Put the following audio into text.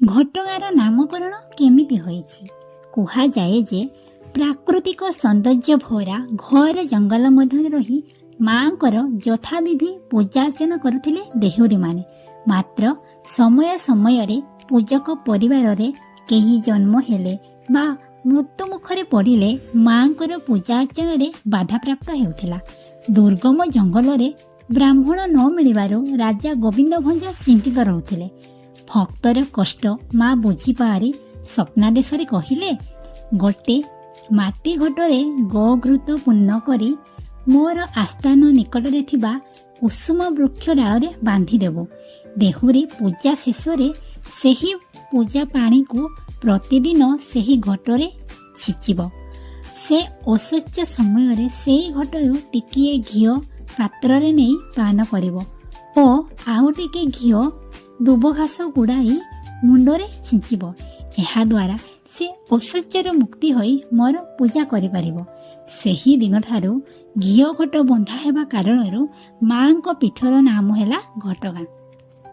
ଘଟଗାଁର ନାମକରଣ କେମିତି ହୋଇଛି? କୁହାଯାଏ ଯେ ପ୍ରାକୃତିକ ସୌନ୍ଦର୍ଯ୍ୟ ଭରା ଘୋର ଜଙ୍ଗଲ ମଧ୍ୟରେ ରହି ମାଙ୍କର ଯଥାବିଧି ପୂଜାର୍ଚ୍ଚନା କରୁଥିଲେ ଦେହୁରୀମାନେ। ମାତ୍ର ସମୟ ସମୟରେ ପୂଜକ ପରିବାରରେ କେହି ଜନ୍ମ ହେଲେ ବା ମୃତ୍ୟୁ ମୁଖରେ ପଡ଼ିଲେ ମାଙ୍କର ପୂଜା ଅର୍ଚ୍ଚନାରେ ବାଧାପ୍ରାପ୍ତ ହେଉଥିଲା। ଦୁର୍ଗମ ଜଙ୍ଗଲରେ ବ୍ରାହ୍ମଣ ନ ମିଳିବାରୁ ରାଜା ଗୋବିନ୍ଦ ଭଞ୍ଜ ଚିନ୍ତିତ ରହୁଥିଲେ। ଭକ୍ତର କଷ୍ଟ ମା ବୁଝିପାରି ସ୍ୱପ୍ନାଦେଶରେ କହିଲେ, "ଗୋଟେ ମାଟି ଘଟରେ ଗୋଘୃତ ପୂର୍ଣ୍ଣ କରି ମୋର ଆସ୍ଥାନ ନିକଟରେ ଥିବା କୁସୁମ ବୃକ୍ଷ ଡାଳରେ ବାନ୍ଧିଦେବୁ। ଦେହୁରୀ ପୂଜା ଶେଷରେ ସେହି ପୂଜା ପାଣିକୁ ପ୍ରତିଦିନ ସେହି ଘଟରେ ଛିଚିବ। ସେ ଅଶୌଚ ସମୟରେ ସେଇ ଘଟରୁ ଟିକିଏ ଘିଅ ପାତ୍ରରେ ନେଇ ପାନ କରିବ ଓ ଆଉ ଟିକେ ଘିଅ ଦୁବଘାସ ଗୁଡ଼ାଇ ମୁଣ୍ଡରେ ଛିଞ୍ଚିବ। ଏହାଦ୍ୱାରା ସେ ଅଶୌଚରୁ ମୁକ୍ତି ହୋଇ ମୋର ପୂଜା କରିପାରିବ।" ସେହି ଦିନଠାରୁ ଘିଅ ଘଟ ବନ୍ଧା ହେବା କାରଣରୁ ମାଙ୍କ ପୀଠର ନାମ ହେଲା ଘଟଗାଁ।